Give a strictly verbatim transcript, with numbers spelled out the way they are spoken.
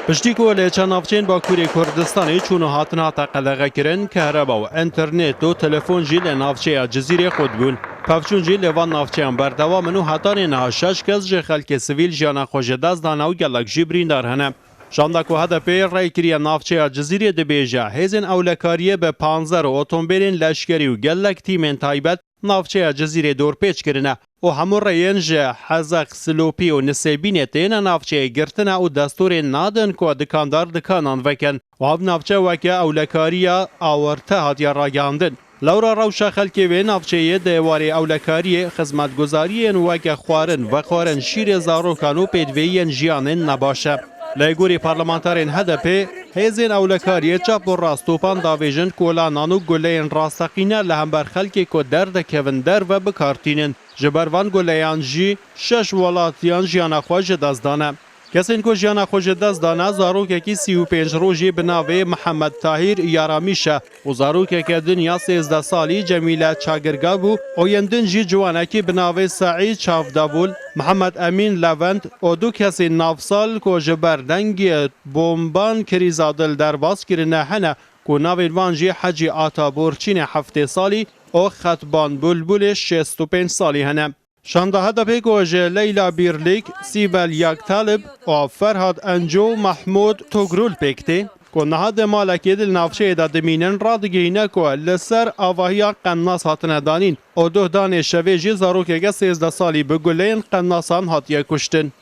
Piştî ku li çend navçeyên Bakurê Kurdistanê çûn û hatin hate qedexekirin, kehreba û înternet û telefon jî li navçeya Cizîrê qut bûn. Pevçûn jî li van navçeyan berdewam in û hetanî niha şeş kes ji xelkê sivîl jiyana xwe ji dest dane û gelek jî birîndar hene. Şanda ku H D P rê kiriye navçeya Cizîrê dibêje, hêzên ewlekariyê bi panzer û otombêlên leşkerî û gelek tîmên taybet navçeya Cizîrê dorpêç kirine û hemû rêyên ji Hezex, Silopî û Nisêbînê têne navçeyê girtine û destûrê nadin ku dikandar dikanan vekin û ev navçe weke ewlekariya awarte hatiye ragihandin. Lewra rewşa xelkê wê navçeyê di warê ewlekariyê, xizmetguzariyên weke xwarin, vexwarin şîrê zarokan û pêdiviyên jiyanên nebaş e. Lê gorî parlamenterên H D P, hêzên ewlekariyê çap û rast topan davêjin, kolanan û guleyên rasteqîne li hember xelkê ku derdikevin derve bi kar tînin. Ji ber van guleyan jî şeş welatiyan jiyana xwe ji dest dane. Kesên ku jiyana xwe ji dest dane, zarokekî sî û pênc rojî bi navê Mihemed Tahîr Yaramîş e û zarokeke din ya sêzdeh salî Cemîle Çagirgab û û yên din jî ciwanekî bi navê Seîd Çavdavûl, Mihemed Emîn Levent û du kesên navsal ku ji ber dengê bomban krîza dil derbas kirine hene ku navên van jî Hecî Ata Borçînê heftê salî û Xetban Bulbulê şêst û pênc salî hene. Şanda H D P ku ji Leyla Bîrlîk, Sîbel Yaktalib û Ferhad Enco û Mahmud Togrul pêk tê, ku niha di malekê di navçeyê de dimînin, radigihîne ku li ser avahiya qenas hatine danîn û duhdanê şevê jî zarokeke sêzdeh salî bi guleyên qenasan hatiye kuştin.